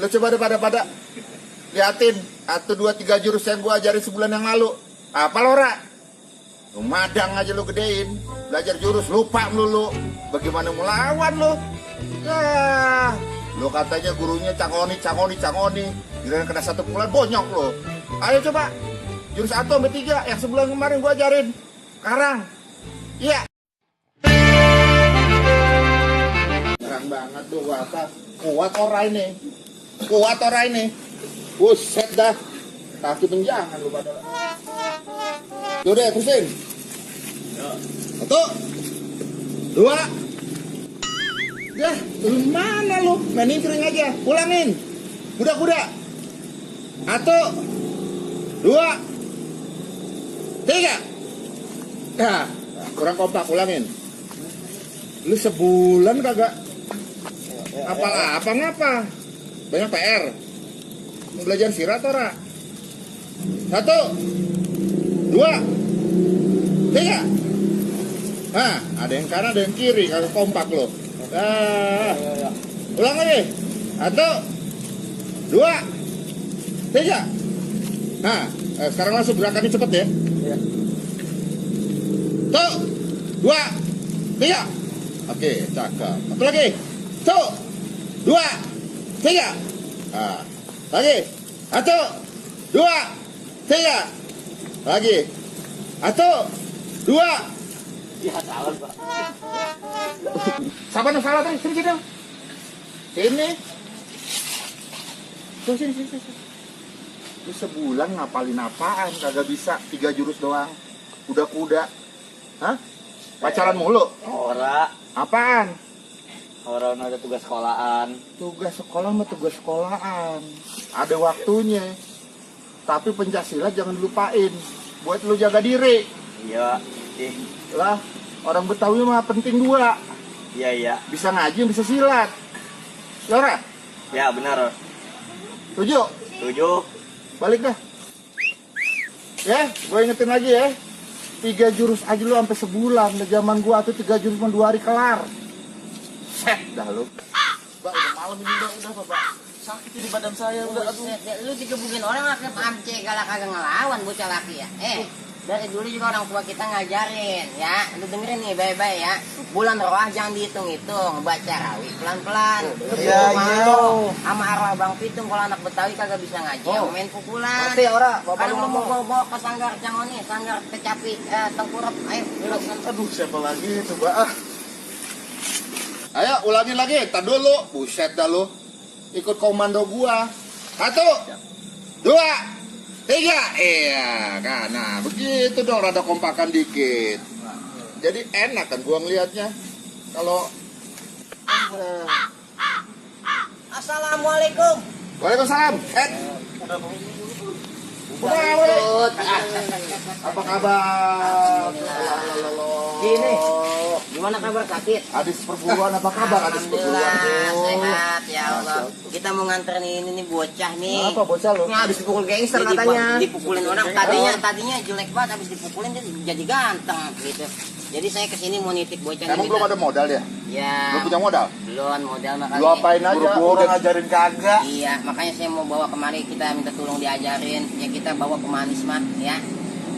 Lu coba pada liatin 1, 2, 3 jurus yang gua ajarin sebulan yang lalu. Apa Lora? Lu madang aja lu gedein. Belajar jurus lupa melulu. Bagaimana melawan lu? Ya, lu katanya gurunya cangoni. Giliran kena 1 bulan bonyok lu. Ayo coba. Jurus 1 sampai 3 yang sebulan kemarin gua ajarin. Sekarang. Iya. Terang banget tuh apa? Kuat orang ini. Buset dah. Kaki penjangan lu pada. Tuh deh, terusin. 1, 2. Dah, lu mana lu? Mainin kering aja. Ulangin. Kuda. 1, 2, 3. Nah, kurang kompak, ulangin. Lu sebulan kagak apa ngapa? Banyak PR. Mau belajar sirat ora? 1, 2, 3. Nah, ada yang kanan, ada yang kiri, kagak kompak lo. Ulang lagi. 1, 2, 3. Nah, sekarang langsung gerakannya cepet ya. 1, 2, 3. Oke, cakep. Satu lagi. 1, 2, 3. Nah, lagi. 1, 2, 3. Lagi. 1, 2. Ya salah, Pak. Siapa yang salah tadi? Sini. Sini. Tuh, sini. Lu sebulan ngapalin apaan? Kagak bisa 3 jurus doang. Kuda. Hah? Pacaran mulu? Ora. Apaan? Orang ada tugas sekolahan. Tugas sekolah mah tugas sekolahan. Ada waktunya. Tapi Pencaksilat jangan dilupain. Buat lu jaga diri. Iya. Lah, orang Betawi mah penting 2. Iya. Bisa ngaji, bisa silat. Lora, Ya benar. 7. 7. Balik dah. Ya, gue ingetin lagi ya. 3 jurus aja lu sampai sebulan. Di zaman gua tuh 3 jurus cuma 2 hari kelar. Set dah lu. Mbak, udah malam ini udah Bapak. Sakit di badan saya udah. Aduh. Lu digebukin orang akhirnya amce galak kagak ngelawan bocah laki ya. Dari dulu juga orang tua kita ngajarin ya. Lu dengerin nih baik-baik ya. Bulan roah jangan dihitung-hitung, baca rawi pelan-pelan. Iya. Sama arwah Bang Pitung kalau anak Betawi kagak bisa ngaji, main pukulan. Ngerti ora? Bapak Kalau lu lu ngomong. mau bawa ke sanggar Cangoni, sanggar Kecapi, Tengkurap, ayo. Aduh, siapa lagi coba ah. Ayo ulangin lagi, tar dulu. Buset dah lu. Ikut komando gua. 1, 2, 3. Iya kan. Nah, begitu dong, rada kompakan dikit. Jadi enak kan gua ngelihatnya. Kalau Assalamualaikum. Waalaikumsalam. Udah. Apa kabar? Gini. Gimana kabar sakit? Hadis perburuan apa kabar? Hadis perburuan. Alhamdulillah sehat ya Allah. Kita mau nganterin ini nih bocah nih. Apa bocah lu? Ini habis dipukul gangster katanya. Dipukulin orang tadinya jelek banget, habis dipukulin dia jadi ganteng gitu. Jadi saya kesini mau nitip bocah. Emang belum ada modal ya? Ya. Lu punya modal? Belum modal makanya. Lu apain aja? Gua udah ngajarin kagak. Iya, makanya saya mau bawa kemari, kita minta tolong diajarin. Ya kita bawa ke Manis mah ya.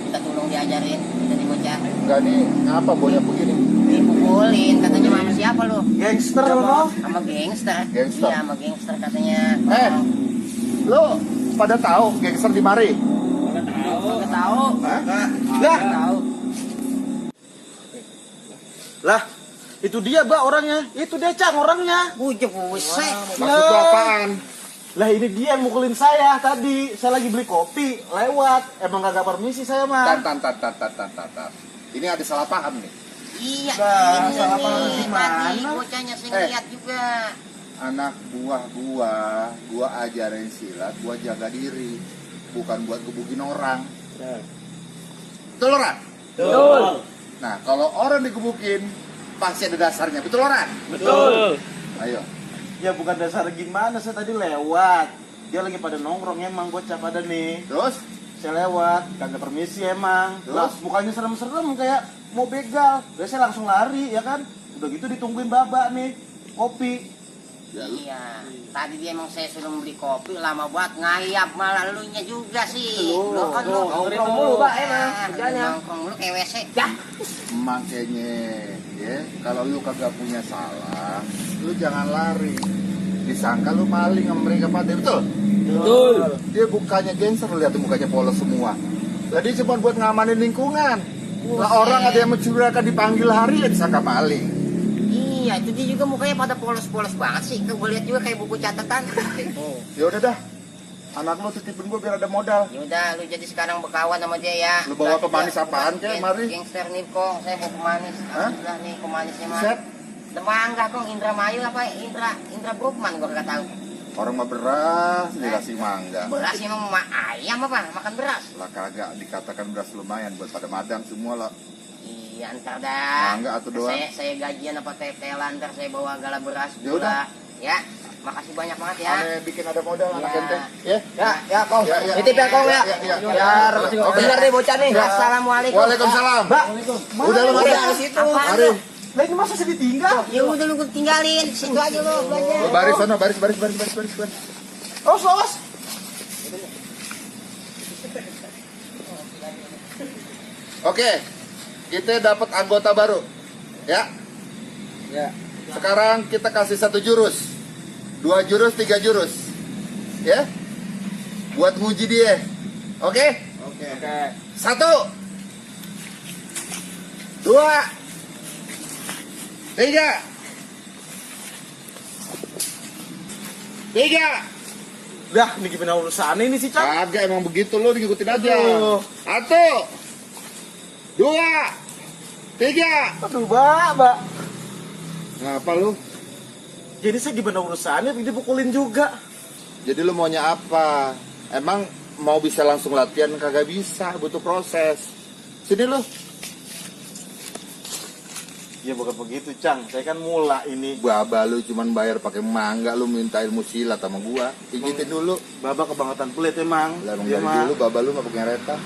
Minta tolong diajarin dari bocah. Enggak nih, ngapa bonya begini? Dipukulin katanya sama siapa lu? Gangster lu. Sama gangster. Gangster. Iya, sama gangster katanya. Lu pada tahu gangster di mari? Enggak tahu. Hah? Enggak tahu. Lah, itu dia Mbak orangnya. Itu dia Cang orangnya. Buset. Maksudnya apaan? Lah ini dia yang mukulin saya tadi. Saya lagi beli kopi, lewat. Emang gak permisi saya mah. Tar. Ini ada salah paham nih. Iya, Nah, ini salah nih, paham gimana? tadi bocahnya saya lihat juga. Anak buah gua ajarin silat, gua jaga diri. Bukan buat gebukin orang. Betul orang? Betul. Nah, kalau orang digebukin, pasti ada dasarnya. Betul orang? Betul. Ayo. Ya bukan dasar gimana, saya tadi lewat. Dia lagi pada nongkrong emang bocah pada nih. Terus? Saya lewat, kagak permisi emang. Terus? Lah, mukanya serem-serem kayak mau begal. Udah saya langsung lari ya kan. Udah gitu ditungguin babak nih, kopi. Iya, tadi dia emang saya suruh beli kopi lama banget ngayap malah lunya juga sih. Lo kan lo nongkrong mulu, Pak, emang Nah, kerjanya. nongkrong mulu kayak WC. Ya. Makanya ya, kalau lu kagak punya salah, lu jangan lari. Disangka lu maling sama mereka pada, betul? Betul. Dia bukannya gangster, lihat tuh mukanya polos semua. Jadi cuma buat ngamanin lingkungan. Lah orang ada yang mencurigakan dipanggil hari ya disangka maling. Iya, itu dia juga mukanya pada polos-polos banget sih. Gue lihat juga kayak buku catatan. Ya udah dah. Anak lu titipin gua biar ada modal. Ya udah, lu jadi sekarang berkawan sama dia ya. Lu bawa pemanis apaan, Kek, mari? Gangster nih kong, saya mau pemanis. Hah? Alhamdulillah nih pemanisnya mah. Set. Temangga kong, Indra Mayu apa Indra Brookman gua kagak tahu. Orang mah beras dikasih mangga. Beras emang ayam apa? Makan beras. Lah kagak dikatakan beras lumayan buat pada madang semua lah. Iya, ntar dah. Mangga atau doang? Saya gajian apa tetelan, ntar saya bawa gala beras Ya udah. gula. Ya, makasih banyak banget ya. Aneh bikin ada modal anak Ya. ente. Ya. Ya, Kong. Ya, ya. Titip ya, Kong ya. Ya. Biar Oke. bener nih bocah nih. Assalamualaikum. Waalaikumsalam. Mbak, Udah lu Udah mari. di situ. Apaan Mari. lu? Lah ini masa saya ditinggal? Ya udah lu gua tinggalin, situ aja lu belajar. Lu baris sana, baris. Los. Oke. Kita dapat anggota baru. Ya. Ya. Sekarang kita kasih 1 jurus. 2 jurus, 3 jurus. Ya. Buat nguji dia. Oke? Oke. 1 2 3 Dah, ini gimana urusan ini sih, Cang? Kagak, emang begitu lo ngikutin aja. Aduh. 1 2 3. Aduh, Mbak. Ngapa lu? Jadi saya gimana urusannya dipukulin juga. Jadi lu maunya apa? Emang mau bisa langsung latihan kagak bisa, butuh proses. Sini lu. Ya bukan begitu, Cang. Saya kan mula ini. Baba lu cuman bayar pakai mangga, lu minta ilmu silat sama gua. Pijitin dulu. Baba kebangetan pelit emang. Lah emang Iya, dari Mak. dulu baba lu mah punya reta.